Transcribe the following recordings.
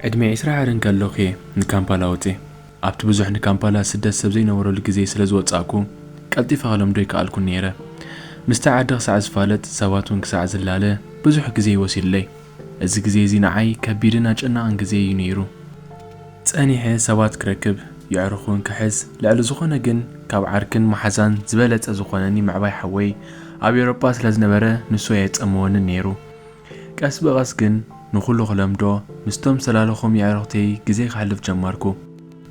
ዕድመ ዒስራ ዓር እንከለኹ እየ ንካምፓላ ወጺኤ። ኣብቲ ብዙሕ ንካምፓላ ስደት ሰብ ዘይነበረሉ ግዜ ስለ ዝወጻእኩ፣ ቀልጢፈ ክለምዶ ኣይከኣልኩን ነይረ። ምስቲ ዓዲ ክሳዕ ዝፋለጥ፣ ሰባት እውን ክሳዕ ዝላለ ብዙሕ ግዜ እዩ ወሲዱለይ። እዚ ግዜ እዚ ንዓይ ከቢድን ኣጨናቕን ግዜ እዩ ነይሩ። ጸኒሐ ሰባት ክረክብ፣ የዕሩኽ እውን ክሕዝ፣ ልዕሊ ዝኾነ ግን ካብ ዓርክን መሓዛን ዝበለጸ ዝኾነኒ ምዕባይ ሓወይ ኣብ ኤውሮጳ ስለ ዝነበረ ንሱ ኣየጸመወንን ነይሩ። ቀስ ብቐስ ግን ንኹሉ ክለምዶ፣ ምስቶም ዝተላለኹም የዕሩኽተይ ግዜ ከሕልፍ ጀመርኩ።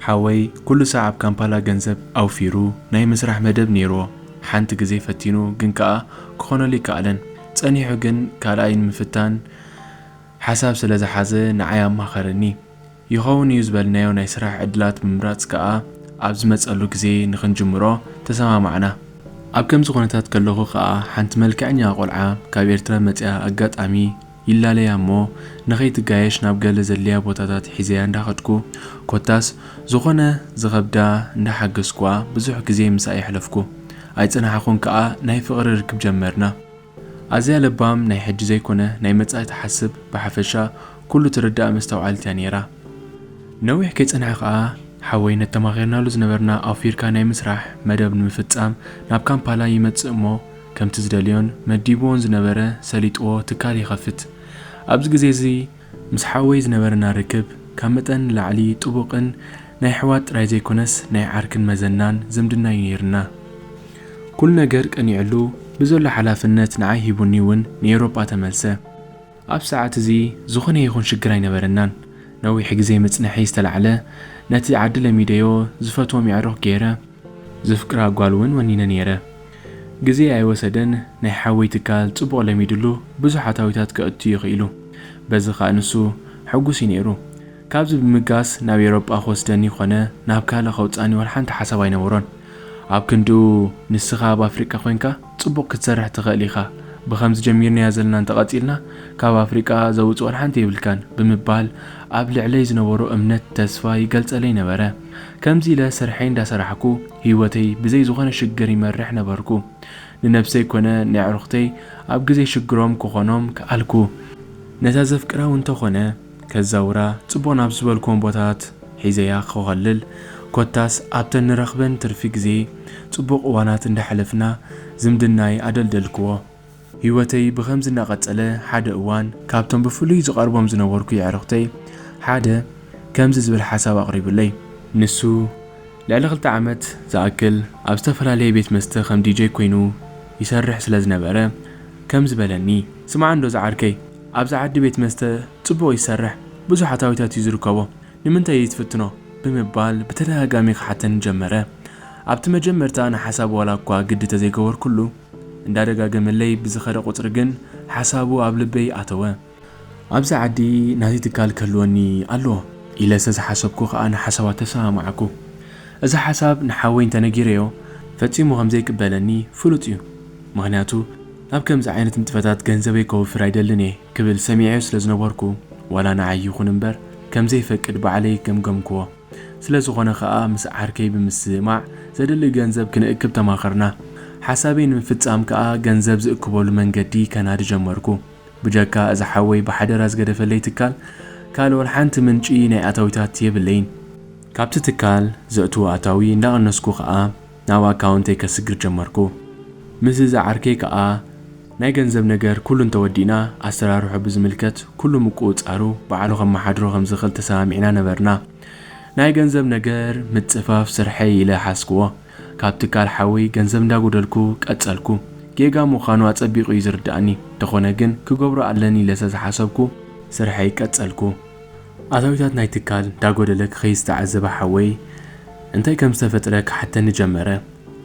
ሓወይ ኩሉ ሳዕ ኣብ ካምፓላ ገንዘብ ኣውፊሩ ናይ ምስራሕ መደብ ነይርዎ። ሓንቲ ግዜ ፈቲኑ ግን ከኣ ክኾነሉ ኣይከኣለን። ጸኒሑ ግን ካልኣይ ንምፍታን ሓሳብ ስለ ዝሓዘ ንዓይ ኣማኸረኒ። ይኸውን እዩ ዝበልናዮ ናይ ስራሕ ዕድላት ብምምራጽ ከኣ ኣብ ዝመጸሉ ግዜ ንኽንጅምሮ ተሰማማዕና። ኣብ ከምዚ ኩነታት ከለኹ ከኣ ሓንቲ መልክዐኛ ቆልዓ ካብ ኤርትራ መጺኣ ኣጋጣሚ ይላለያ እሞ ንኸይትጋየሽ ናብ ገለ ዘድልያ ቦታታት ሒዘያ እንዳኸድኩ፣ ኮታስ ዝኾነ ዝኸብዳ እንዳሓገዝኩዋ ብዙሕ ግዜ ምሳኣ የሕለፍኩ። ኣይጸናሕኹን ከኣ ናይ ፍቕሪ ርክብ ጀመርና። ኣዝያ ለባም፣ ናይ ሕጂ ዘይኮነ ናይ መጻኢ ትሓስብ፣ ብሓፈሻ ኩሉ ትርዳእ መስተውዓልቲ እያ ነይራ። ነዊሕ ከይጸንሐ ከኣ ሓወይ ነተማኺርናሉ ዝነበርና ኣውፊርካ ናይ ምስራሕ መደብ ንምፍጻም ናብ ካምፓላ ይመጽእ እሞ ከምቲ ዝደልዮን መዲብዎን ዝነበረ ሰሊጥዎ ትካል ይኸፍት። ኣብዚ ግዜ እዚ ምስ ሓወይ ዝነበረና ርክብ ካብ መጠን ንላዕሊ ጥቡቕን ናይ ኣሕዋት ጥራይ ዘይኮነስ ናይ ዓርክን መዘናን ዝምድና እዩ ነይርና። ኩሉ ነገር ቀኒዕሉ ብዘሎ ሓላፍነት ንዓይ ሂቡኒ እውን ንኤውሮጳ ተመልሰ። ኣብ ሰዓት እዚ ዝኾነ ይኹን ሽግር ኣይነበረናን። ነዊሕ ግዜ መጽንሒ ዝተላዕለ ነቲ ዓዲ ለሚደዮ ዝፈትዎም የዕሩኽ ገይረ ዘፍቅራ ጓል እውን ወኒነ ነይረ። ግዜ ኣይወሰደን ናይ ሓወይ ትካል ጽቡቕ ለሚድሉ ብዙሕ ኣታዊታት ከእቱ ይኽኢሉ። በዚ ኸኣ ንሱ ሕጉስ እዩ ነይሩ። ካብዚ ብምጋስ ናብ ኤውሮጳ ክወስደኒ ኾነ ናብ ካልእ ከውጽኣኒ ወላ ሓንቲ ሓሳብ ኣይነበሮን። ኣብ ክንድኡ ንስኻ ኣብ ኣፍሪቃ ኮይንካ ጽቡቕ ክትሰርሕ ትኽእል ኢኻ። ብኸምዚ ጀሚርናያ ዘለና እንተቐጺልና ካብ ኣፍሪቃ ዘውጽእ ወላ ሓንቲ የብልካን ብምባል ኣብ ልዕለይ ዝነበሮ እምነት ተስፋ ይገልጸለይ ነበረ። ከምዚ ኢለ ስርሐይ እንዳሰራሕኩ ህይወተይ ብዘይ ዝኾነ ሽግር ይመርሕ ነበርኩ። ንነብሰይ ኮነ ንኣዕሩኽተይ ኣብ ግዜ ሽግሮም ክኾኖም ከኣልኩ። ነታ ዘፍቅራ እውን እንተኾነ ከዛውራ ጽቡቕ ናብ ዝበልኩዎም ቦታታት ሒዘያ ክኸልል፣ ኮታስ ኣብተን ንረኽበን ትርፊ ግዜ ጽቡቕ እዋናት እንዳሕለፍና ዝምድናይ ኣደልደልክዎ። ህይወተይ ብኸምዚ እናቐጸለ ሓደ እዋን ካብቶም ብፍሉይ ዝቐርቦም ዝነበርኩ የዕሩኽተይ ሓደ ከምዚ ዝብል ሓሳብ ኣቕሪቡለይ። ንሱ ልዕሊ ክልተ ዓመት ዝኣክል ኣብ ዝተፈላለየ ቤት መስተ ከም ዲጀይ ኮይኑ ይሰርሕ ስለ ዝነበረ ከምዚ በለኒ፣ ስማዕ እንዶ ዝዓርከይ፣ ኣብዚ ዓዲ ቤት መስተ ጽቡቕ ይሰርሕ፣ ብዙሕ ኣታዊታት እዩ ዝርከቦ፣ ንምንታይ ዘይትፍትኖ? ብምባል ብተደጋጋሚ ክሓተኒ ጀመረ። ኣብቲ መጀመርታ ንሓሳብ ዋላ እኳ ግዲ ተዘይገበርኩሉ፣ እንዳደጋገመለይ ብዝኸደ ቁጽሪ ግን ሓሳቡ ኣብ ልበይ ኣተወ። ኣብዚ ዓዲ ናተይ ትካል ክህልወኒ ኣለዎ ኢለ ስለ ዝሓሰብኩ ከኣ ንሓሳባ ተሰማማዕኩ። እዚ ሓሳብ ንሓወይ እንተነጊረዮ ፈጺሙ ከም ዘይቅበለኒ ፍሉጥ እዩ። ምኽንያቱ ናብ ከምዚ ዓይነት ንጥፈታት ገንዘበይ ከውፍር ኣይደልን እየ ክብል ሰሚዐዮ ስለ ዝነበርኩ ዋላ ንዓይ ይኹን እምበር ከም ዘይፈቅድ ባዕለይ ገምገምክዎ። ስለ ዝኾነ ከኣ ምስ ዓርከይ ብምስምማዕ ዘድሊ ገንዘብ ክንእክብ ተማኸርና። ሓሳበይ ንምፍጻም ከኣ ገንዘብ ዝእክበሉ መንገዲ ከናዲ ጀመርኩ። ብጀካ እዚ ሓወይ ብሓደራ ዝገደፈለይ ትካል ካልእ ወላ ሓንቲ ምንጪ ናይ ኣታዊታት የብለይን። ካብቲ ትካል ዘእትዎ ኣታዊ እንዳቐነስኩ ከኣ ናብ ኣካውንተይ ከስግር ጀመርኩ። ምስ እዚ ዓርከይ ከኣ ናይ ገንዘብ ነገር ኩሉ እንተወዲእና ኣሰራርሖ ብዝምልከት ኩሉ ምቁጽጻሩ ባዕሉ ከመሓድሮ ከም ዝኽእል ተሰማሚዕና ነበርና። ናይ ገንዘብ ነገር ምጽፋፍ ስርሐይ ኢለ ሓዝክዎ። ካብ ትካል ሓወይ ገንዘብ እንዳጎደልኩ ቀጸልኩ። ጌጋ ምዃኑ ኣጸቢቑ እዩ ዝርድኣኒ። እንተኾነ ግን ክገብሮ ኣለኒ ኢለ ስለ ዝሓሰብኩ ስርሐይ ቀጸልኩ። ኣታዊታት ናይ ትካል እንዳጎደለ ክኸይድ ዝተዓዘበ ሓወይ እንታይ ከም ዝተፈጥረ ክሓተኒ ጀመረ።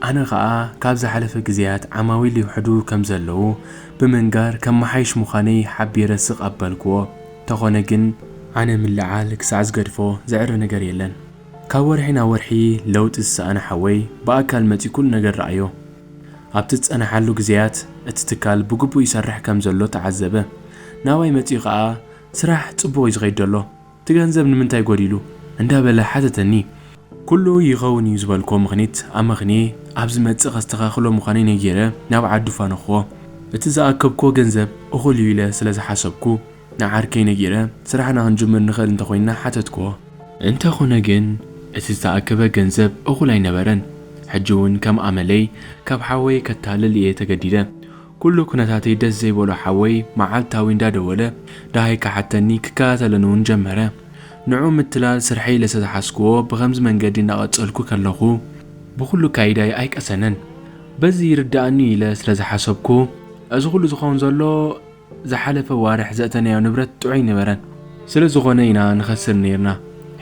ኣነ ኸኣ ካብ ዝሓለፈ ግዜያት ዓማዊል ይውሕዱ ከም ዘለዉ ብምንጋር ከመሓይሽ ምዃነይ ሓቢረ ስቕ ኣበልክዎ። እንተኾነ ግን ኣነ ምልዓል ክሳዕ ዝገድፎ ዝዕረ ነገር የለን። ካብ ወርሒ ናብ ወርሒ ለውጢ ዝሰኣነ ሓወይ ብኣካል መጺኡ ኩሉ ነገር ረኣዮ። ኣብቲ ዝጸንሓሉ ግዜያት እቲ ትካል ብግቡእ ይሰርሕ ከም ዘሎ ተዓዘበ። ናባይ መጺኡ ኸኣ ስራሕ ጽቡቕ እዩ ዝኸይድ ዘሎ፣ እቲ ገንዘብ ንምንታይ ጎዲሉ? እንዳበለ ሓተተኒ። ኩሉ ይኸውን እዩ ዝበልክዎ ምኽኒት ኣመኽንየ ኣብ ዝመጽእ ከስተኻኽሎ ምዃነይ ነጊረ ናብ ዓዱ ፋነኽዎ። እቲ ዝኣከብክዎ ገንዘብ እኹል እዩ ኢለ ስለ ዝሓሰብኩ ንዓርከይ ነጊረ ስራሕና ክንጅምር ንኽእል እንተኾይንና ሓተትክዎ። እንተኾነ ግን እቲ ዝተኣከበ ገንዘብ እኹል ኣይነበረን። ሕጂ እውን ከም ኣመለይ ካብ ሓወይ ከታልል እየ ተገዲደ። ኩሉ ኩነታተይ ደስ ዘይበሎ ሓወይ መዓልታዊ እንዳደወለ ደሃይ ክሓተኒ ክከታተለኒ እውን ጀመረ። ንዑ ምትላል ስርሐይ ኢለ ዝተሓዝክዎ ብኸምዚ መንገዲ እናቐጸልኩ ከለኹ ብኹሉ ካይዳይ ኣይቀሰነን። በዚ ይርዳእኒ ኢለ ስለ ዝሓሰብኩ እዚ ኩሉ ዝኸውን ዘሎ ዝሓለፈ ዋርሕ ዘእተናዮ ንብረት ጥዑይ ነበረን። ስለ ዝኾነ ኢና ንኸስር ነይርና።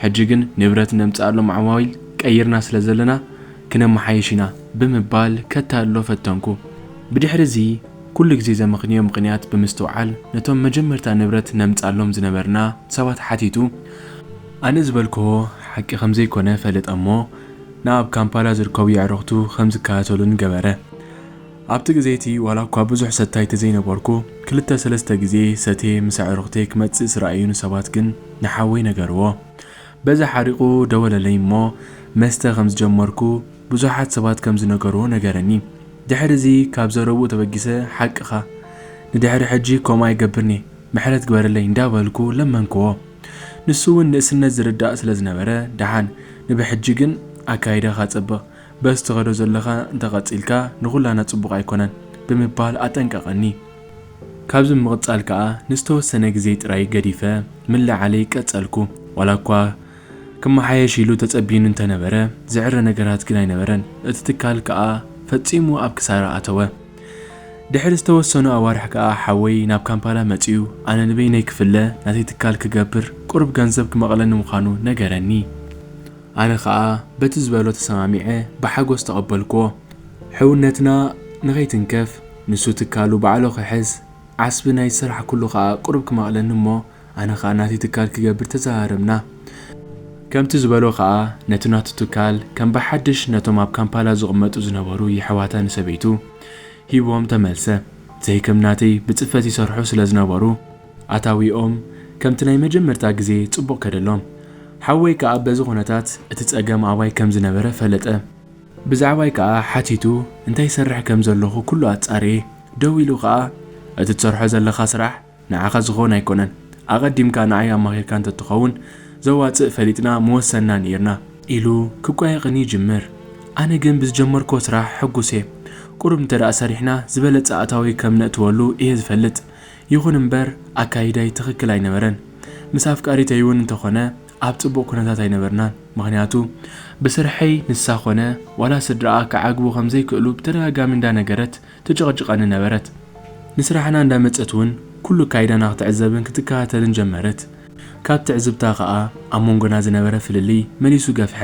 ሕጂ ግን ንብረት ነምጽኣሎም ዓማዊል ቀይርና ስለ ዘለና ክነመሓይሽ ኢና ብምባል ከታልሎ ፈተንኩ። ብድሕሪ እዚ ኩሉ ግዜ ዘመኽንዮ ምኽንያት ብምስትውዓል ነቶም መጀመርታ ንብረት ነምጽኣሎም ዝነበርና ሰባት ሓቲቱ ኣነ ዝበልክዎ ሓቂ ከም ዘይኮነ ፈለጠ እሞ ንኣብ ካምፓላ ዝርከቡ የዕሩኽቱ ከም ዝከታተሉኒ ገበረ። ኣብቲ ግዜ እቲ ዋላ እኳ ብዙሕ ሰታይ ተዘይነበርኩ ክልተ ሰለስተ ግዜ ሰትየ ምስ ኣዕሩኽተይ ክመጽእ ዝረኣዩኒ ሰባት ግን ንሓወይ ነገርዎ። በዚ ሓሪቑ ደወለለይ እሞ መስተ ከም ዝጀመርኩ ብዙሓት ሰባት ከም ዝነገርዎ ነገረኒ። ድሕሪ እዚ ካብ ዘረብኡ ተበጊሰ ሓቅኻ ንድሕሪ ሕጂ ከምኡ ኣይገብርን'የ ምሕረት ግበረለይ እንዳበልኩ ለመንክዎ። ንሱ እውን ንእስነት ዝርዳእ ስለ ዝነበረ ደሓን ንብሕጂ ግን ኣካይዳኻ ጸብቕ በዚ ትኸዶ ዘለኻ እንተቐጺልካ ንኹላና ጽቡቕ ኣይኮነን ብምባል ኣጠንቀቐኒ። ካብዚ ብምቕጻል ከኣ ንዝተወሰነ ግዜ ጥራይ ገዲፈ ምልዓለይ ቀጸልኩ። ዋላ እኳ ክመሓየሽ ኢሉ ተጸቢዩኒ እንተነበረ ዝዕረ ነገራት ግን ኣይነበረን። እቲ ትካል ከኣ ፈጺሙ ኣብ ክሳራ ኣተወ። ድሕሪ ዝተወሰኑ ኣዋርሕ ከኣ ሓወይ ናብ ካምፓላ መጺኡ ኣነ ንበይነይ ክፍለ ናተይ ትካል ክገብር ቁሩብ ገንዘብ ክመቕለኒ ምዃኑ ነገረኒ። ኣነ ኸኣ በቲ ዝበሎ ተሰማሚዐ ብሓጎስ ተቐበልክዎ። ሕውነትና ንኸይትንከፍ ንሱ ትካሉ ባዕሉ ክሕዝ ዓስቢ ናይ ስራሕ ኩሉ ኸኣ ቁሩብ ክመቕለኒ እሞ ኣነ ኸኣ ናተይ ትካል ክገብር ተዘራረብና። ከምቲ ዝበሎ ኸኣ ነቲ ናቱ ትካል ከም ብሓድሽ ነቶም ኣብ ካምፓላ ዝቕመጡ ዝነበሩ የሕዋታ ንሰበይቱ ሂብዎም ተመልሰ። ዘይከም ናተይ ብጽፈት ይሰርሑ ስለ ዝነበሩ ኣታዊኦም ከምቲ ናይ መጀመርታ ግዜ ጽቡቕ ከደሎም። ሓወይ ከኣ በዚ ኩነታት እቲ ጸገም ኣባይ ከም ዝነበረ ፈለጠ። ብዛዕባይ ከኣ ሓቲቱ እንታይ ይሰርሕ ከም ዘለኹ ኩሉ ኣጻርየ። ደው ኢሉ ከኣ እቲ ትሰርሖ ዘለኻ ስራሕ ንዓኻ ዝኸውን ኣይኮነን። ኣቐዲምካ ንዓይ ኣማኺርካ እንተትኸውን ዘዋጽእ ፈሊጥና ምወሰንና ነይርና ኢሉ ክቋየቕኒ ይጅምር። ኣነ ግን ብዝጀመርክዎ ስራሕ ሕጉስ እየ። ቁሩብ እንተ ደኣ ሰሪሕና ዝበለጸ ኣታዊ ከም ነእትወሉ እየ ዝፈልጥ። ይኹን እምበር ኣካይዳይ ትኽክል ኣይነበረን። ምስ ኣፍቃሪተይ እውን እንተኾነ ኣብ ጽቡቕ ኩነታት ኣይነበርናን። ምኽንያቱ ብስርሐይ ንሳ ኾነ ዋላ ስድራኣ ክዓግቡ ከም ዘይክእሉ ብተደጋጋሚ እንዳነገረት ትጭቕጭቐኒ ነበረት። ንስራሕና እንዳመጸት እውን ኩሉ ኣካይዳና ክትዕዘብን ክትከታተልን ጀመረት። ካብ ትዕዝብታ ኸኣ ኣብ መንጎና ዝነበረ ፍልልይ መሊሱ ገፍሐ።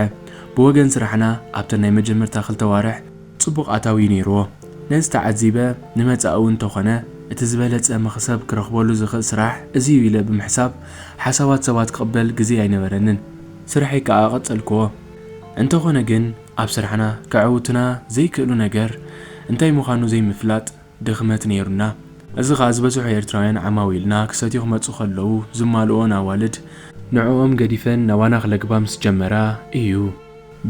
ብወገን ስራሕና ኣብተን ናይ መጀመርታ ክልተ ኣዋርሕ ጽቡቕ ኣታዊ ነይርዎ። ነዚ ተዓዚበ ንመጻኢ እውን እንተኾነ እቲ ዝበለጸ መኽሰብ ክረኽበሉ ዝኽእል ስራሕ እዚ እዩ ኢለ ብምሕሳብ ሓሳባት ሰባት ክቕበል ግዜ ኣይነበረንን። ስርሐይ ከኣ ቀጸልክዎ። እንተኾነ ግን ኣብ ስራሕና ከዕውቱና ዘይክእሉ ነገር እንታይ ምዃኑ ዘይምፍላጥ ድኽመት ነይሩና። እዚ ኸኣ ዝበዝሑ ኤርትራውያን ዓማዊልና ክሰትዩ ክመጹ ከለዉ ዝማልኦን ኣዋልድ ንዕኦም ገዲፈን ናባና ክለግባ ምስ ጀመራ እዩ።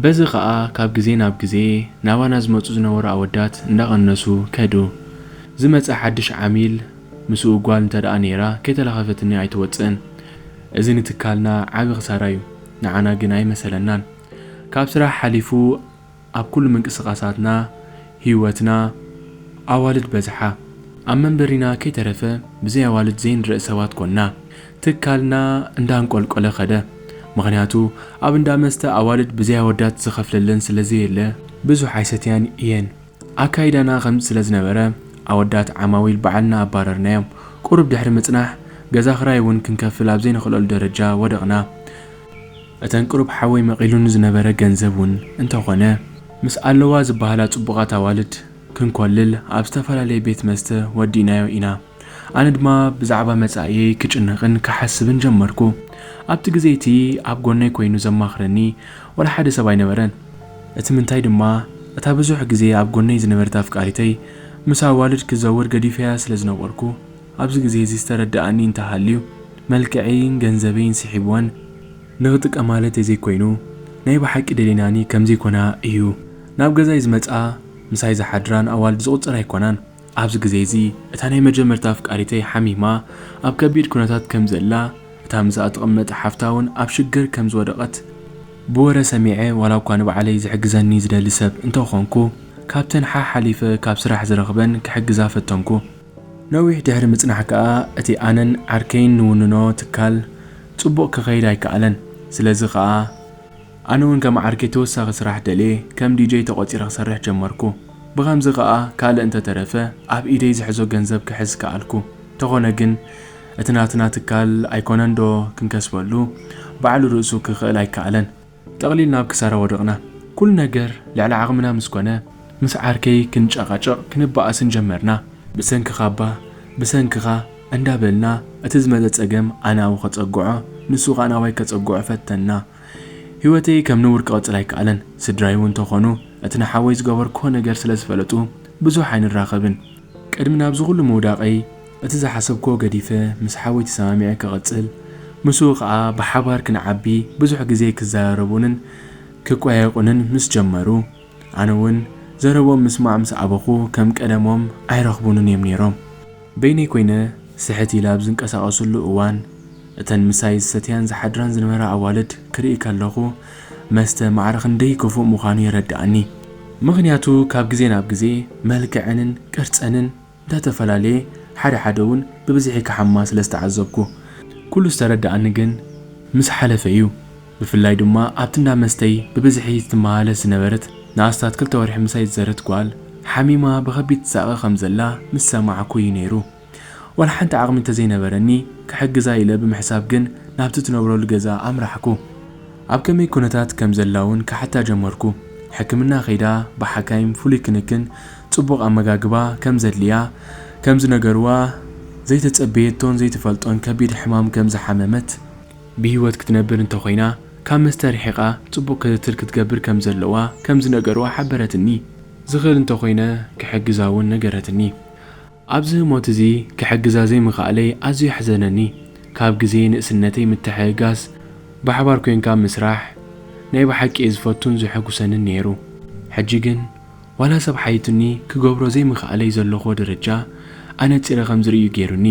በዚ ኸኣ ካብ ግዜ ናብ ግዜ ናባና ዝመጹ ዝነበሩ ኣወዳት እንዳቐነሱ ከዱ። ዝመጸ ሓድሽ ዓሚል ምስኡ ጓል እንተ ደኣ ነይራ ከይተላኸፈትኒ ኣይትወጽእን። እዚ ንትካልና ዓቢ ክሳራ እዩ፣ ንዓና ግን ኣይመሰለናን። ካብ ስራሕ ሓሊፉ ኣብ ኩሉ ምንቅስቓሳትና፣ ህይወትና፣ ኣዋልድ በዝሓ። ኣብ መንበሪና ከይተረፈ ብዘይ ኣዋልድ ዘይንረእ ሰባት ኮንና። ትካልና እንዳንቆልቆለ ኸደ። ምኽንያቱ ኣብ እንዳ መስተ ኣዋልድ ብዘይ ኣወዳት ዝኸፍለለን ስለ ዘየለ ብዙሕ ኣይሰትያን እየን። ኣካይዳና ከምዚ ስለ ዝነበረ ኣወዳት ዓማዊል ባዕልና ኣባረርናዮም። ቁሩብ ድሕሪ ምጽናሕ ገዛ ኽራይ እውን ክንከፍል ኣብ ዘይንኽእለሉ ደረጃ ወደቕና። እተን ቅሩብ ሓወይ መቒሉኒ ዝነበረ ገንዘብ እውን እንተኾነ ምስ ኣለዋ ዝበሃላ ጽቡቓት ኣዋልድ ክንኮልል ኣብ ዝተፈላለየ ቤት መስተ ወዲእናዮ ኢና። ኣነ ድማ ብዛዕባ መጻኢየይ ክጭነቕን ክሓስብን ጀመርኩ። ኣብቲ ግዜ እቲ ኣብ ጎነይ ኮይኑ ዘማኽረኒ ወላ ሓደ ሰብ ኣይነበረን። እቲ ምንታይ ድማ እታ ብዙሕ ግዜ ኣብ ጎነይ ዝነበረት ኣፍቃሪተይ ምስ ኣዋልድ ክዘውር ገዲፈያ ስለ ዝነበርኩ ኣብዚ ግዜ እዚ ዝተረድኣኒ እንተሃልዩ መልክዐይን ገንዘበይን ስሒብወን ንኽጥቀማለይ ተዘይኮይኑ ናይ ብሓቂ ደሊናኒ ከም ዘይኮና እዩ። ናብ ገዛይ ዝመጻ ምሳይ ዝሓድራን ኣዋልድ ዝቑጸራ ኣይኮናን። ኣብዚ ግዜ እዚ እታ ናይ መጀመርታ ኣፍቃሪተይ ሓሚማ ኣብ ከቢድ ኩነታት ከም ዘላ፣ እታ ምስኣ ትቕመጥ ሓፍታ እውን ኣብ ሽግር ከም ዝወደቐት ብወረ ሰሚዐ፣ ዋላ እኳ ንባዕለይ ዝሕግዘኒ ዝደሊ ሰብ እንተኾንኩ፣ ካብተን ሓሓሊፈ ካብ ስራሕ ዝረኽበን ክሕግዛ ፈተንኩ። ነዊሕ ድሕሪ ምጽናሕ ከኣ፣ እቲ ኣነን ዓርከይን ንውንኖ ትካል ጽቡቕ ክኸይድ ኣይከኣለን። ስለዚ ከኣ፣ ኣነ እውን ከም ዓርከይ ተወሳኺ ስራሕ ደልየ፣ ከም ዲጀይ ተቖጺረ ክሰርሕ ጀመርኩ። ብኸምዚ ከኣ፣ ካልእ እንተተረፈ፣ ኣብ ኢደይ ዝሕዞ ገንዘብ ክሕዝ ከኣልኩ። እንተኾነ ግን፣ እቲ ናትና ትካል ኣይኮነን ዶ ክንከስበሉ፣ ባዕሉ ርእሱ ክኽእል ኣይከኣለን። ጠቕሊልና ኣብ ክሳራ ወደቕና። ኩሉ ነገር ልዕሊ ዓቕምና ምስ ኮነ፣ ምስ ዓርከይ ክንጨቓጨቕ ክንበኣስን ጀመርና። ብሰንክኻ እባ፣ ብሰንክኻ እንዳበልና፣ እቲ ዝመጸ ጸገም ኣነ ኣብኡ ከጸግዖ፣ ንሱ ኸኣ ናባይ ከጸግዖ ፈተንና። ህይወተይ ከም ንቡር ክቕጽል ኣይከኣለን። ስድራይ እውን እንተኾኑ፣ እቲ ንሓወይ ዝገበርክዎ ነገር ስለ ዝፈለጡ፣ ብዙሕ ኣይንራኸብን። ቅድሚ ናብዚ ኩሉ ምውዳቐይ፣ እቲ ዝሓሰብክዎ ገዲፈ ምስ ሓወይ ተሰማሚዐ ክቕጽል፣ ምስኡ ኸኣ ብሓባር ክንዓቢ ብዙሕ ግዜ ክዘራረቡንን ክቆያየቑንን ምስ ጀመሩ፣ ኣነ እውን ዘረቦም ምስማዕ ምስ ኣበኹ፣ ከም ቀደሞም ኣይረኽቡንን እዮም ነይሮም። በይነይ ኮይነ ስሕት ኢለ ኣብ ዝንቀሳቐስሉ እዋን፣ እተን ምሳይ ዝሰትያን ዝሓድራን ዝነበራ ኣዋልድ ክርኢ ከለኹ፣ መስተ ማዕረ ክንደይ ክፉእ ምዃኑ የረድኣኒ። ምኽንያቱ፣ ካብ ግዜ ናብ ግዜ መልክዐንን ቅርጸንን እንዳተፈላለየ፣ ሓደ ሓደ እውን ብብዝሒ ክሓማ ስለ ዝተዓዘብኩ። ኩሉ ዝተረድኣኒ ግን ምስ ሓለፈ እዩ። ብፍላይ ድማ ኣብቲ እንዳ መስተይ ብብዝሒ ትመላለስ ዝነበረት ንኣስታት ክልተ ወርሒ ምሳይ ዝዘረት ጓል፣ ሓሚማ ብኸቢድ ትሳቐ ከም ዘላ ምስ ሰማዕኩ እዩ ነይሩ። ዋላ ሓንቲ ዓቕሚ እንተዘይነበረኒ፣ ክሕግዛ ኢለ ብምሕሳብ ግን ናብቲ ትነብረሉ ገዛ ኣምራሕኩ። ኣብ ከመይ ኩነታት ከም ዘላ እውን ክሓታ ጀመርኩ። ሕክምና ከይዳ፣ ብሓካይም ፍሉይ ክንክን፣ ጽቡቕ ኣመጋግባ ከም ዘድልያ ከም ዝነገርዋ፣ ዘይተጸበየቶን ዘይትፈልጦን ከቢድ ሕማም ከም ዝሓመመት፣ ብህይወት ክትነብር እንተኾይና፣ ካብ መስተ ርሒቓ ጽቡቕ ክትትል ክትገብር ከም ዘለዋ ከም ዝነገርዋ ሓበረትኒ። ዝኽእል እንተኾይነ ክሕግዛ እውን ነገረትኒ። ኣብዚ ህሞት እዚ ክሕግዛ ዘይምኽኣለይ ኣዝዩ ኣሕዘነኒ። ካብ ግዜ ንእስነተይ ምትሕግጋዝ፣ ብሓባር ኮይንካ ምስራሕ ናይ ብሓቂ እየ ዝፈቱን ዘሐጉሰንን ነይሩ። ሕጂ ግን ዋላ ሰብ ሓይቱኒ ክገብሮ ዘይምኽኣለይ ዘለኹዎ ደረጃ ኣነጺረ ከም ዝርእዩ ገይሩኒ።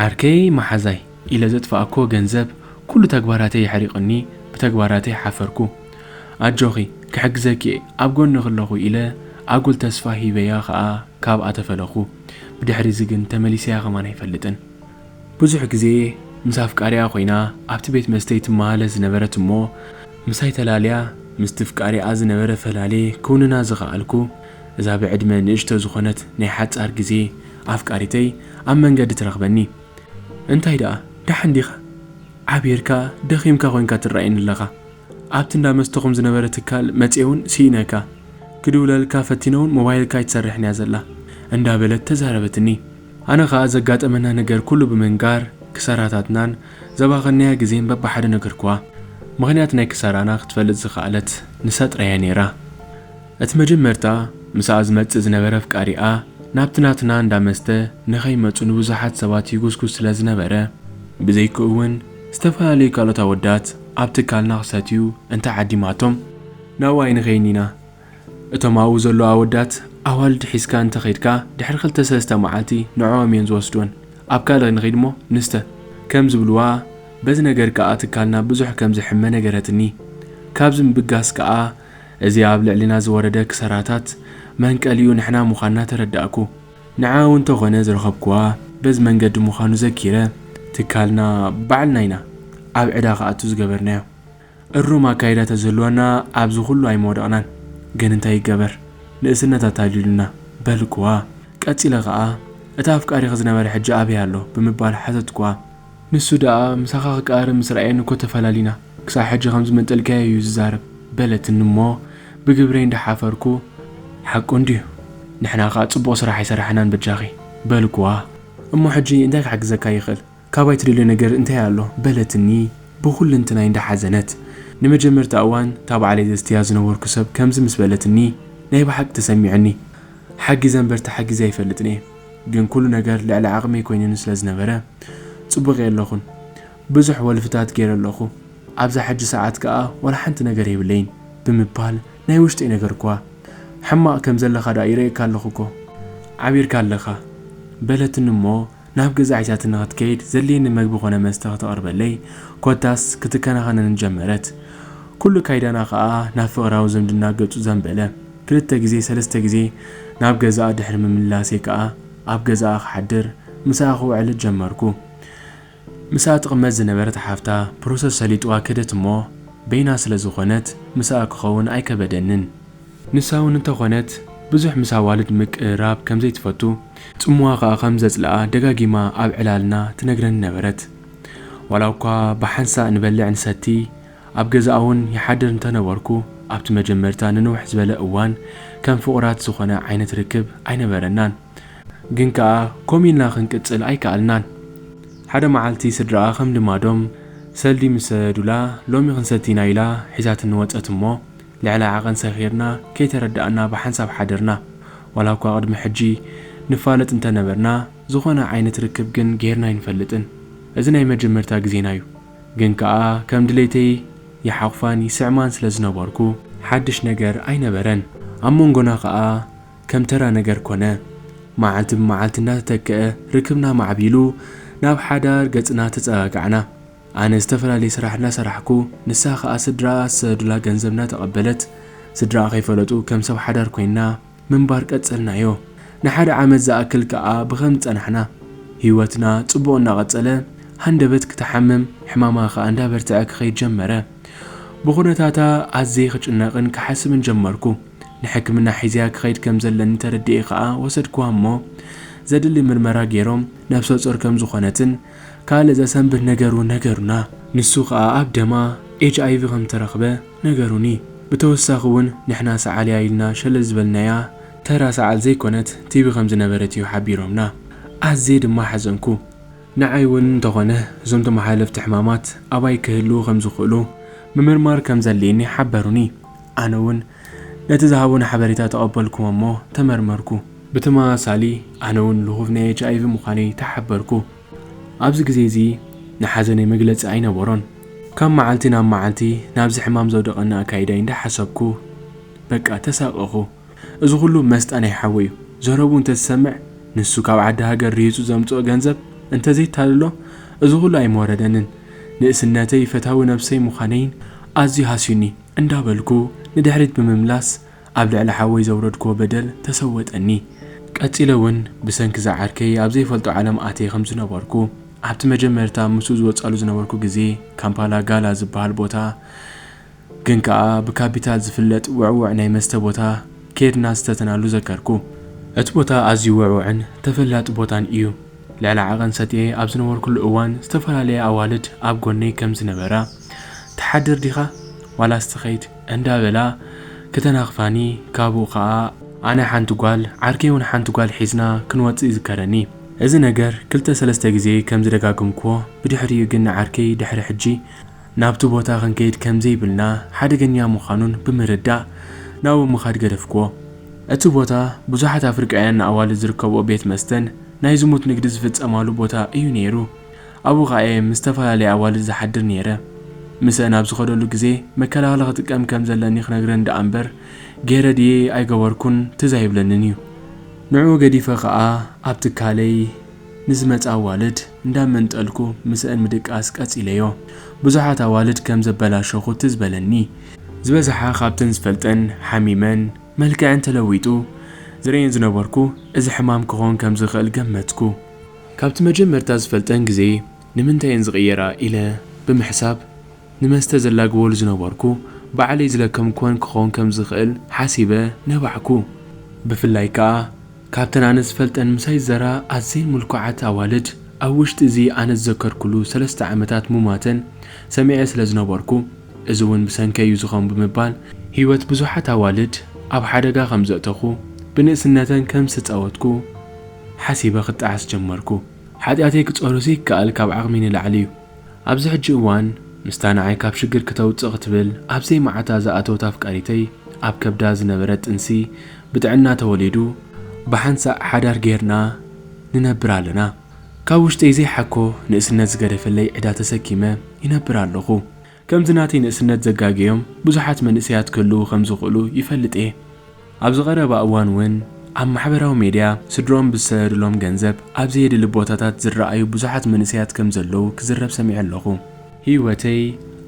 ዓርከይ መሓዛይ ኢለ ዘጥፋእኩዎ ገንዘብ ኩሉ ተግባራተይ የሕሪቑኒ፣ ብተግባራተይ ሓፈርኩ። ኣጆኺ፣ ክሕግዘኪ እየ፣ ኣብ ጎንኺ ኣለኹ ኢለ ኣጉል ተስፋ ሂበያ ኸኣ ካብኣ ተፈለኹ። ብድሕሪ እዚ ግን ተመሊሰያ ከማን ኣይፈልጥን። ብዙሕ ግዜ ምስ ኣፍቃሪኣ ኮይና ኣብቲ ቤት መስተይ ትመላለስ ዝነበረት እሞ፣ ምሳይ ተላልያ ምስቲ ኣፍቃሪኣ ዝነበረ ፈላለየ ክውንና ዝኸኣልኩ፣ እዛ ብዕድመ ንእሽቶ ዝኾነት ናይ ሓጻር ግዜ ኣፍቃሪተይ ኣብ መንገዲ ትረኽበኒ። እንታይ ደኣ፣ ደሓን ዲኻ? ዓቢርካ፣ ደኺምካ ኮይንካ ትረኣየኒ ኣለኻ። ኣብቲ እንዳ መስተኹም ዝነበረ ትካል መጽየ እውን ስኢነካ። ክድውለልካ ፈቲነ እውን ሞባይልካ ኣይትሰርሕን እያ ዘላ፣ እንዳበለት ተዛረበትኒ። ኣነ ኸኣ ዘጋጠመና ነገር ኩሉ ብምንጋር፣ ክሳራታትናን ዘባኸንናያ ግዜን በብሓደ ነገርክዋ። ምኽንያት ናይ ክሳራና ክትፈልጥ ዝኸኣለት ንሳ ጥራይ እያ ነይራ። እቲ መጀመርታ ምስኣ ዝመጽእ ዝነበረ ኣፍቃሪኣ፣ ናብቲ ናትና እንዳ መስተ ንኸይመጹ ንብዙሓት ሰባት ይጉስጉስ ስለ ዝነበረ፣ ብዘይክኡ እውን ዝተፈላለዩ ካልኦት ኣወዳት ኣብ ትካልና ክሰትዩ እንተዓዲማቶም፣ ናብኡ ኣይንኸይድን ኢና። እቶም ኣብኡ ዘለዉ ኣወዳት ኣዋልድ ሒዝካ እንተኸይድካ፣ ድሕሪ ክልተ ሰለስተ መዓልቲ ንዕኦም እየን ዝወስድወን። ኣብ ካልእ ንኸይድ እሞ ንስተ፣ ከም ዝብልዋ፣ በዚ ነገር ከኣ ትካልና ብዙሕ ከም ዝሕመ ነገረትኒ። ካብዚ ምብጋስ ከኣ፣ እዚ ኣብ ልዕሊና ዝወረደ ክሳራታት መንቀሊኡ ንሕና ምዃንና ተረዳእኩ። ንዓ እውን እንተኾነ ዝረኸብኩዋ በዚ መንገዲ ምዃኑ ዘኪረ፣ ትካልና ባዕልና ኢና ኣብ ዕዳ ክኣቱ ዝገበርናዮ። እሩም ኣካይዳ ተዝህልወና ኣብዚ ኩሉ ኣይምወደቕናን። ግን እንታይ ይገበር፣ ንእስነት ኣታሊሉና በልኩዋ። ቀጺለ ኸኣ፣ "እቲ ኣፍቃሪኺ ዝነበረ ሕጂ ኣበይ ኣሎ?" ብምባል ሓተትኩዋ። ንሱ ደኣ፣ "ምሳኻ ክቀራረብ ምስ ረኣየኒ እኮ ተፈላሊና፣ ክሳዕ ሕጂ ከም ዝመንጠልካዮ እዩ ዝዛረብ" በለትኒ እሞ፣ ብግብረይ እንዳሓፈርኩ፣ "ሓቁ እንድዩ፣ ንሕና ኸኣ ጽቡቕ ስራሕ ኣይሰራሕናን በጃኺ" በልኩዋ። "እሞ ሕጂ እንታይ ክሕግዘካ ይኽእል? ካባይ ትደልዮ ነገር እንታይ ኣሎ?" በለትኒ ብኹልንትናይ እንዳሓዘነት። ንመጀመርታ እዋን እታ ባዕለይ ዘስትያ ዝነበርኩ ሰብ ከምዚ ምስ በለትኒ፣ ናይ ብሓቂ ተሰሚዑኒ። ሓጊዘ እምበር ተሓጊዘ ኣይፈልጥን እየ። ግን ኩሉ ነገር ልዕሊ ዓቕመይ ኮይኑኒ ስለ ዝነበረ፣ ጽቡቕ እየ ኣለኹን። ብዙሕ ወልፍታት ገይረ ኣለኹ። ኣብዛ ሕጂ ሰዓት ከኣ ዋላ ሓንቲ ነገር የብለይን ብምባል ናይ ውሽጠይ ነገርኩዋ። ሕማቕ ከም ዘለኻ ደኣ ይርእየካ ኣለኹ እኮ። ዓቢርካ ኣለኻ በለትኒ እሞ ናብ ገዛ ሒዛትኒ ክትከይድ ዘድልየኒ መግቢ ኮነ መስተ ክተቕርበለይ ኮታስ ክትከናኸነኒ ጀመረት። ኩሉ ካይዳና ከኣ ናብ ፍቕራዊ ዝምድና ገጹ ዘንበለ። ክልተ ግዜ ሰለስተ ግዜ ናብ ገዛኣ ድሕሪ ምምላሰይ ከኣ ኣብ ገዛኣ ክሓድር ምስኣ ክውዕል ጀመርኩ። ምስኣ ትቕመጥ ዝነበረት ሓፍታ ፕሮሰስ ሰሊጥዋ ከደት እሞ በይና ስለ ዝኾነት ምስኣ ክኸውን ኣይከበደንን። ንሳ እውን እንተኾነት ብዙሕ ምስ ኣዋልድ ምቅርራብ ከም ዘይትፈቱ፣ ጽምዋ ከኣ ከም ዘጽልኣ ደጋጊማ ኣብ ዕላልና ትነግረኒ ነበረት። ዋላ እኳ ብሓንሳእ ንበልዕ ንሰቲ ኣብ ገዛኣ እውን ይሓድር እንተነበርኩ ኣብቲ መጀመርታ ንንውሕ ዝበለ እዋን ከም ፍቑራት ዝኾነ ዓይነት ርክብ ኣይነበረናን። ግን ከኣ ኮም ኢልና ክንቅጽል ኣይከኣልናን። ሓደ መዓልቲ ስድራኣ ከም ልማዶም ሰልዲ ምስ ሰደዱላ ሎሚ ክንሰቲ ኢና ኢላ ሒዛትኒ ወጸት እሞ ልዕሊ ዓቐን ሰኺርና ከይተረዳእና ብሓንሳብ ሓደርና። ዋላ እኳ ቅድሚ ሕጂ ንፋለጥ እንተነበርና ዝኾነ ዓይነት ርክብ ግን ጌርና ኣይንፈልጥን። እዚ ናይ መጀመርታ ግዜና እዩ። ግን ከኣ ከም ድሌተይ ይሓቑፋን ይስዕማን ስለ ዝነበርኩ ሓድሽ ነገር ኣይነበረን። ኣብ መንጎና ከኣ ከም ተራ ነገር ኮነ። መዓልቲ ብመዓልቲ እናተተክአ ርክብና ማዕቢሉ ናብ ሓዳር ገጽና ተጸጋጋዕና። ኣነ ዝተፈላለየ ስራሕ እናሰራሕኩ ንሳ ከኣ ስድራኣ ዝሰደዱላ ገንዘብ እናተቐበለት ስድራኣ ከይፈለጡ ከም ሰብ ሓዳር ኮይንና ምንባር ቀጸልናዮ። ንሓደ ዓመት ዝኣክል ከኣ ብኸም ጸናሕና ህይወትና ጽቡቕ እናቐጸለ ሃንደበት ክትሓምም ሕማማ ከኣ እንዳበርትዐ ክኸይድ ጀመረ። ብኹነታታ ኣዝየ ክጭነቕን ክሓስብን ጀመርኩ። ንሕክምና ሒዝያ ክኸይድ ከም ዘለኒ ተረዲኤ ከኣ ወሰድኩዋ እሞ ዘድሊ ምርመራ ገይሮም ነብሰ ጾር ከም ዝኾነትን ካልእ ዘሰንብድ ነገር እውን ነገሩና። ንሱ ከኣ ኣብ ደማ ኤች ኣይ ቪ ከም ተረኽበ ነገሩኒ። ብተወሳኺ እውን ንሕና ሰዓል እያ ኢልና ሸለል ዝበልናያ ተራ ሰዓል ዘይኮነት ቲ ቢ ከም ዝነበረት እዩ ሓቢሮምና። ኣዝየ ድማ ሓዘንኩ። ንዓይ እውን እንተኾነ እዞም ተመሓላለፍቲ ሕማማት ኣባይ ክህልዉ ከም ዝኽእሉ ምምርማር ከም ዘድልየኒ ሓበሩኒ። ኣነ እውን ነቲ ዝሃቡኒ ሓበሬታ ተቐበልኩዎ እሞ ተመርመርኩ። ብተመሳሳሊ ኣነ እውን ልኹፍ ናይ ኤች ኣይ ቪ ምዃነይ ተሓበርኩ። ኣብዚ ግዜ እዚ ንሓዘነይ መግለጺ ኣይነበሮን። ካብ መዓልቲ ናብ መዓልቲ ናብዚ ሕማም ዘውደቐኒ ኣካይዳይ እንዳሓሰብኩ በቃ ተሳቀኹ። እዚ ኩሉ መስጣ ናይ ሓወይ እዩ። ዘረቡ እንተዝሰምዕ፣ ንሱ ካብ ዓዲ ሃገር ርሂጹ ዘምጽኦ ገንዘብ እንተዘይታልሎ፣ እዚ ኩሉ ኣይምወረደንን። ንእስነተይ ፈታዊ ነብሰይ ምዃነይን ኣዝዩ ሃስዩኒ እንዳበልኩ ንድሕሪት ብምምላስ ኣብ ልዕሊ ሓወይ ዘውረድክዎ በደል ተሰወጠኒ። ቀጺለ እውን ብሰንኪ እዛ ዓርከይ ኣብ ዘይፈልጦ ዓለም ኣትየ ከም ዝነበርኩ፣ ኣብቲ መጀመርታ ምስኡ ዝወጻሉ ዝነበርኩ ግዜ ካምፓላ ጋላ ዝበሃል ቦታ ግን ከኣ ብካፒታል ዝፍለጥ ውዕዉዕ ናይ መስተ ቦታ ኬድና ዝስተተናሉ ዘከርኩ። እቲ ቦታ ኣዝዩ ውዕዉዕን ተፈላጢ ቦታን እዩ። ልዕሊ ዓቐን ሰትየ ኣብ ዝነበርኩሉ እዋን ዝተፈላለያ ኣዋልድ ኣብ ጎነይ ከም ዝነበራ፣ "ትሓድር ዲኻ ዋላስ ትኸይድ?" እንዳበላ ክተናኽፋኒ፣ ካብኡ ከኣ ኣነ ሓንቲ ጓል ዓርከይ እውን ሓንቲ ጓል ሒዝና ክንወጽእ ይዝከረኒ። እዚ ነገር ክልተ ሰለስተ ግዜ ከም ዝደጋገምኩዎ ብድሕሪኡ ግን ንዓርከይ ድሕሪ ሕጂ ናብቲ ቦታ ክንከይድ ከም ዘይብልና ሓደገኛ ምዃኑን ብምርዳእ ናብኡ ምኻድ ገደፍክዎ። እቲ ቦታ ብዙሓት ኣፍሪቃውያን ኣዋልድ ዝርከብኦ ቤት መስተን ናይ ዝሙት ንግዲ ዝፍጸማሉ ቦታ እዩ ነይሩ። ኣብኡ ኸኣ እየ ምስ ዝተፈላለያ ኣዋልድ ዝሓድር ነይረ። ምስአን ኣብ ዝኸደሉ ግዜ መከላኸሊ ክጥቀም ከም ዘለኒ ክነግረን ደኣ እምበር ገይረ ድየ ኣይገበርኩን ትዝ ኣይብለንን እዩ። ንዕኡ ገዲፈ ኸኣ ኣብ ትካለይ ንዝመጻ ኣዋልድ እንዳመንጠልኩ ምስአን ምድቃስ ቀጺለዮ። ብዙሓት ኣዋልድ ከም ዘበላሸኹ ትዝ በለኒ። ዝበዝሓ ካብተን ዝፈልጠን ሓሚመን፣ መልክዐን ተለዊጡ ዝርእየን ዝነበርኩ እዚ ሕማም ክኾን ከም ዝኽእል ገመትኩ። ካብቲ መጀመርታ ዝፈልጠን ግዜ ንምንታይ እየን ዝቕየራ ኢለ ብምሕሳብ፣ ንመስተ ዘላግበሉ ዝነበርኩ ባዕለይ ዝለከምኩወን ክኸውን ከም ዝኽእል ሓሲበ ነባዕኩ። ብፍላይ ከኣ ካብተን ኣነ ዝፈልጠን ምሳይ ዝዘራ ኣዝየን ምልኩዓት ኣዋልድ ኣብ ውሽጢ እዚ ኣነ ዝዘከርኩሉ ሰለስተ ዓመታት ሙማተን ሰሚዐ ስለ ዝነበርኩ፣ እዚ እውን ብሰንከይ እዩ ዝኸውን ብምባል፣ ህይወት ብዙሓት ኣዋልድ ኣብ ሓደጋ ከም ዘእተኹ፣ ብንእስነተን ከም ዝተጻወትኩ ሓሲበ ክጠዓስ ጀመርኩ። ሓጢኣተይ ክጸሩ ዘይከኣል ካብ ዓቕሚ ንላዕሊ እዩ። ኣብዚ ሕጂ እዋን ምስታ ንዓይ ካብ ሽግር ክተውጽእ ክትብል ኣብ ዘይመዓታ ዝኣተወት ኣፍቃሪተይ ኣብ ከብዳ ዝነበረ ጥንሲ ብጥዕና ተወሊዱ ብሓንሳእ ሓዳር ጌርና ንነብር ኣለና። ካብ ውሽጠይ ዘይሓኮ ንእስነት ዝገደፈለይ ዕዳ ተሰኪመ ይነብር ኣለኹ። ከምዚ ናተይ ንእስነት ዘጋገዮም ብዙሓት መንእሰያት ክህልዉ ከም ዝኽእሉ ይፈልጥ እየ። ኣብዚ ቀረባ እዋን እውን ኣብ ማሕበራዊ ሜድያ ስድሮም ብዝሰደዱሎም ገንዘብ ኣብ ዘየድሊ ቦታታት ዝረኣዩ ብዙሓት መንእሰያት ከም ዘለዉ ክዝረብ ሰሚዐ ኣለኹ። ህይወተይ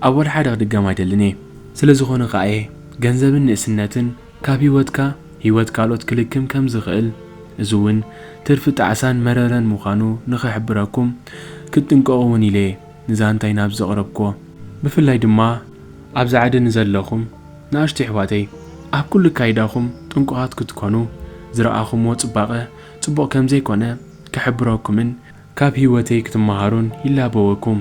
ኣብ ወላ ሓደ ክድገም ኣይደልን እየ። ስለ ዝኾነ ከኣ እየ ገንዘብን ንእስነትን ካብ ህይወትካ ህይወት ካልኦት ክልክም ከም ዝኽእል፣ እዚ እውን ትርፊ ጣዕሳን መረረን ምዃኑ ንኽሕብረኩም ክትጥንቀቑ እውን ኢለ እየ ንዛንታይ ናብዚ ዘቕረብክዎ። ብፍላይ ድማ ኣብዚ ዓዲ ንዘለኹም ንኣሽቱ ኣሕዋተይ፣ ኣብ ኩሉ ኣካይዳኹም ጥንቁቓት ክትኮኑ፣ ዝረኣኹምዎ ጽባቐ ጽቡቕ ከም ዘይኮነ ክሕብረኩምን ካብ ህይወተይ ክትመሃሩን ይላበወኩም።